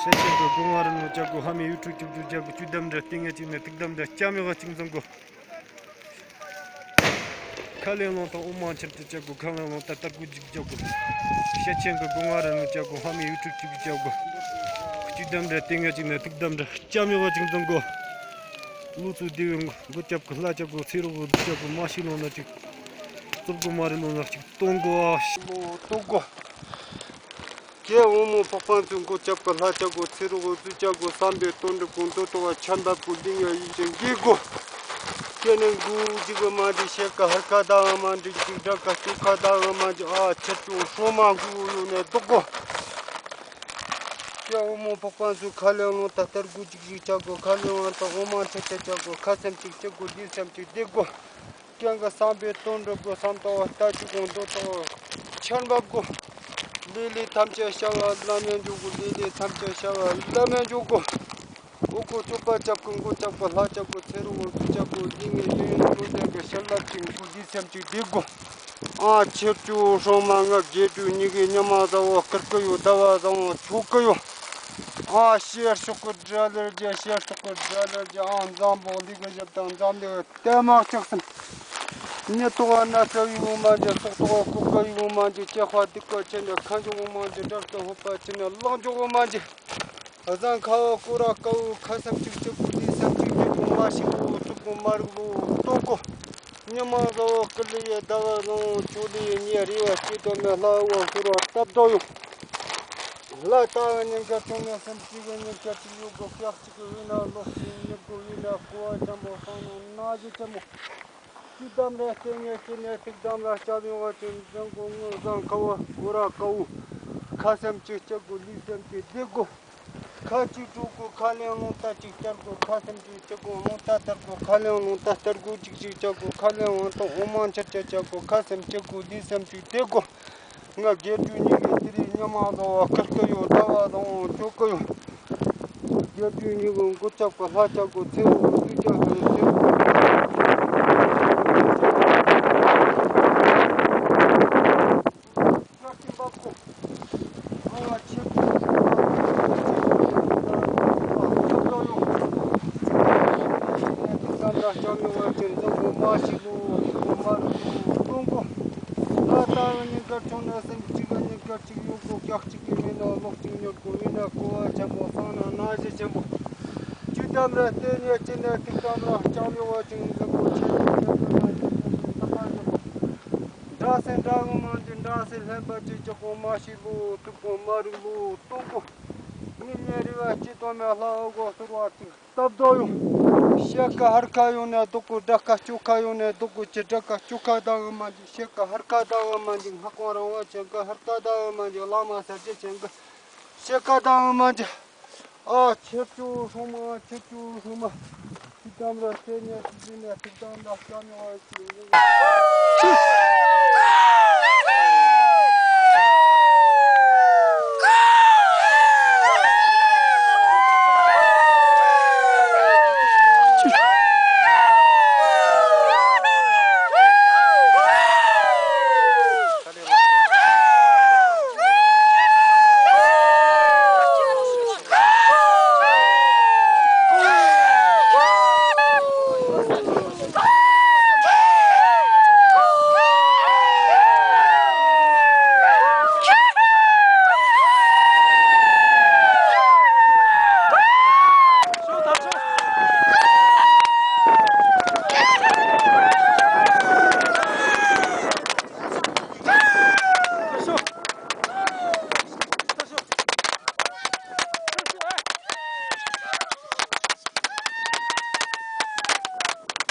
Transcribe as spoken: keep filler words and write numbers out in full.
ཤ་ཆེན་གྱི་སྒོ་ང་རུ་ནོ་ཅག་གོ། ཧ་མི་ཡུ་ཁྲུ་ཅུག་ཅུག་ཅག་གོ། ཅུ་དམ་ར་ཏིང་ཡ་ཅིག་ནས་ཐིག་དམ་ར་ལྕམ་ཡོ་ག་ཅིག་འཛིན་གོ། ཁ་ལེ་ལོང་དང་ཨོ་མ་ཆེར་ཏི་ཅག་གོ། ཁ་ལེ་ལོང་ད་ལྟར་གོ་ཅིག་ཅག་གོ། ཤ་ཆེན་གྱི་སྒོ་ང་རུ་ནོ་ཅག་གོ། ཧ་མི་ཡུ་ཁྲུ་ཅུག་ཅུག་ཅག་གོ། ཅུ་དམ་ར་ཏིང་ཡ་ཅིག་ནས་ཐིག་དམ་ར་ལྕམ་ཡོ་ག་ཅིག་འཛིན་གོ། ལུ་ཚུ་དེ་བའི་མགོ་ཅག་གོ། ལྷ་ཅག་གོ། ཚེ་རོགས་གོ། ཅག་གོ། མ་ཤི་ལོང་ན་ཅིག། རྩུབ་གོ་མ་རི་ལོང་ན་ཅིག་སྟོང་གོ། ཨ་ཤི་ལོ་སྟོང་གོ། ཀྱེ་འོ་མོ་ཕག་པ་ཚོའི་མགོ་ཅག་གོ། ལྷ་ཅག་གོ། ཚེ་རོགས་གོ། རྫུ་ཅག་གོ། བསམ་པའི་དོན་འགྲུབ་གོ། འདོད་ཐོག་ཆར་འབབ་གོ། ལིང་ཡ་ཡིན་ཅིང་གི་གོ། ཀྱེ་ནི་མགོ་ཅིག་གི་མ་འདི་ཤེལ་ཀ་ཧར་ཀ་དང་མ་འདི་ཅིག། སྦྲ་ཀ་སྟུག་ཁ་དང་མ་འདི། ཨ་ཆེར་ཅུང་སྲོ་མ་མགོ་ཡོད་ནས་ལྡོག་གོ། ཀྱེ་འོ་མོ་ཕག་པ་ཚོའི་ཁ་ལེ་ལོང་ད་ལྟར་གོ་ཅིག་ཅིག་ཅག་གོ། ཁ་ལེ་ལོང་ད་འོ་མ་ཆེ་ཆེ་ཅག་གོ། ཁ་སེམས་ཅིག་ཅིག་གོ། ལུས་སེམས་ཅིག་བདེ་གོ། ཀྱང་གི་བསམ་པའི་དོན་འགྲུབ་གོ། བསམ་དོ་ལྟ་ཅི་གོ། འདོད་དོ་ཆར་འབབ་གོ། ལས་ལས་ཐམས་ཅད་བྱ་བ་ལམ་ཡང་འཇུག་གོ། ལས་ལས་ཐམས་ཅད་བྱ་བ་ལམ་ཡང་འཇུག་གོ། འོ་གོ་ཅོག་པ་ཅག་གོ། མགོ་ཅག་གོ། ལྷ་ཅག་གོ། ཚེ་རོགས་གོ། རྫུ་ཅག་གོ། ལིང་ངེ་ཡོན་ཡོན་ཅུང་ལྡན་གི་ཤ་ལབ་ཅིང་གོ། ལུས་སེམས་ཅིག་བདེ་གོ། ཨ་ཆེར་ཅུང་སྲོ་མ་ང་རྒྱལ་ཅུང་ཉི་གི་ཉི་མ་བཟང་བོ། སྐར་གི་ཡོ་ཟླ་བ་བཟང་བོ། ཆོ་གི་ཡོ། ཨ་ཤེར་ཤོག་གི་སྒྲ་ལེར་རྒྱ། ཤེར་ཤོག་གི་སྒྲ་ལེར་རྒྱ། ཨ་འཛམ་བུ་གླིང་གི་ཞབས་དང་འཛམ་གླིང་གི་ལྟད་མོ་ལྕགས་སམ། ཉི་ཐོག་ན་ཚ་ཡི་འོ་མ་འཇི། སོག་ཐོག་ཁུག་གི་ཡི་འོ་མ་འཇི། ཅེ་ཧ་སྡིག་གི་ཆེ་ནི་ཁ་འཇོག་འོ་མ་འཇི། དྲག་ཏུ་ཧོ་པ་ཆེ་ནི་ལག་འཇོག་འོ་མ་འཇི། བཟང་ཁ་བ་སྐོར་ར་དཀའ་བོ། ཁ་སེམས་ཅིག་ཅིག་གོ། ལུས་སེམས་ཅིག་ཅིག་གོ། མ་ཤི་བོ། རྩུབ་གོ་མ་རིག་བོ། སྟོང་གོ། ཉི་མ་བཟང་བོ། སྐུ་ལུས་ཡི་ཟླ་བ་བཟང་བོ། ཆོ་ལུས་ཡི་ཉི་རེ་བ་སྐྱིད་དོ་མེད། ལྷ་བོ་ཟུར་བ་སྟབས་དོ་ཡོང་། ལ་ལྟ་བུ་ཉིན་དཀར་བྱུང་ན་སེམས་གཅིག་གི། ཉིན་དཀར་གཅིག་ཡོད་དགོ། ཀྱག་གཅིག་གི་ཡོད་ན་ལོག་ཅིང་ཉེར་དགོ། ཡོད་ན་གོ་བ་ཆེན་པོ་སོང་ན་ན་གཞི་ཆེན་མོ། ཅི་དམ་ར་བསྟེན་ཉེ་ཅི་ནས་ཐིག་དམ་ར་སྐྱབས་ཡོང་བ་ཅན་འཛིན་གོ། ངོ་བཟང་ཁ་བོ་སྐོར་ར་དཀའ་བོ། ཁ་སེམས་ཅིག་སྐྱིད་གོ། ལུས་སེམས་ཅིག་བདེ་གོ། ཁ་ཅིག་དྲུག་གོ། ཁ་ལེན་རླུང་རྟ་ཅིག་སྟེར་གོ། ཁ་སེམས་ཅིག་སྐྱིད་གོ། རླུང་རྟ་སྟེར་གོ། ཁ་ལེན་རླུང་རྟ་སྟེར་གོ། ཅིག་ཅིག་སྐྱིད་གོ། ཁ་ལེན་རླུང་རྟ་འོ་མ་འཆར་ཆ་སྐྱིད་གོ། ཁ་སེམས་སྐྱིད་གོ། ལུས་སེམས་ཅིག་བདེ་གོ། ང་རྒྱལ་སྤྲུལ་ཉིད་ཀྱི་དེ་རིང་ཉི་མ་བཟང་བོ། སྐར་གི་ཡོ་ཟླ་བ་བཟང་བོ། ཆོ་གི་ཡོ། རྒྱལ་སྤྲུལ་ཉིད་ཀྱི་མགོ་ལྕགས་པ་ལྷ་ལྕགས་པོ། ཚེ་བོ་རུ་ལྕགས་པོ། ཚེ་བོ་ལྕགས་ཀྱི་འབབ་གོ། ཨ་ཆེ་བོ་ལྕགས་ཡོ། ལ་ལྟ་བུ་ཉིན་དཀར་བྱུང་ན་སེམས་གཅིག་གི་ཉིན་དཀར་གཅིག་ཡོད་གོ། ཀྱག་གཅིག་གི་མེད་ན་ལོག་ཅིང་ཉེར་གོ། ཡོད་ན་གོ་བ་ཆེན་པོ་སོང་ན་ན་གཞི་ཆེན་མོ། ཅུ་དམ་ར་བསྟེན་ཉེ་ཅི་ནས་ཐིག་དམ་ར་སྐྱབས་མི་བ་ཅིང་འཛིན་གོ། མ་ཤི་ལོ། ཐུག་གོ་མ་རུ་ལོ། སྟོང་གོ། ལ་ལྟ་བུ་ཉིན་དཀར་བྱུང་ན་སེམས་གཅིག་གི་ཉིན་དཀར་གཅིག་ཡོད་གོ། ཀྱག་གཅིག་གི་མེད་ན་ལོག་ཅིང་ཉེར་གོ། ཡོད་ན་གོ་བ་ཆེན་པོ་སོང་ན་ན་གཞི་ཆེན་མོ། ཅུ་དམ་ར་བསྟེན་ཉེ་ཅི་ནས་ཐིག་དམ་ར་སྐྱབས་མི་བ་ཅིང་འཛིན་གོ། ཆེ་ཆེ་ཆེ་ཆེ་ན་ཆེ་ཆེ་ཆེ་ཐག་པ་འཛིན་གོ། འདྲ་སེ་འདྲ་བོ་མ་འདི་འདྲ་སེ་ལྷན་པ་ཅིག་ཅག་གོ། མ་ཤི་ལོ། ཐུག་གོ་མ་རུ་ལོ། སྟོང་གོ། ངེད་གཉིས་རེ་བ་སྐྱིད་དོ་མེད། ལྷ་འོ་གོ་ཟུར་བ་ཅིག་སྟབས་དོ་ཡོང་། ཤེལ་ཀ་ཧར་ཀ་ཡོང་ན་སྡུག་གོ། སྦྲ་ཀ་སྐྱོ་ཁ་ཡོང་ན་སྡུག་གོ། ཅི་སྦྲ་ཀ་སྐྱོ་ཁ་དང་མ་འཇིག་ཤེལ་ཀ་ཧར་ཀ་དང་མ་འཇིག་སྔགས་ཀོང་རིན་པོ་ཆེ་ཀ་ཧར་ཀ་དང་མ་འཇིག་བླ་མ་གསལ་བྱེད་ཅན་གི་ཤེལ་ཀ་དང་མ་འཇིག་ཨ་ཆེ་ཆུང་སྲུང་མ། ཆེ་ཆུང་སྲུང་མ། ཅི་དམ་ར་བསྟེན་ཉེ་ཅི་ནས་ཐིག་དམ་ར་སྐྱབས་མི་བ་ཅིང་།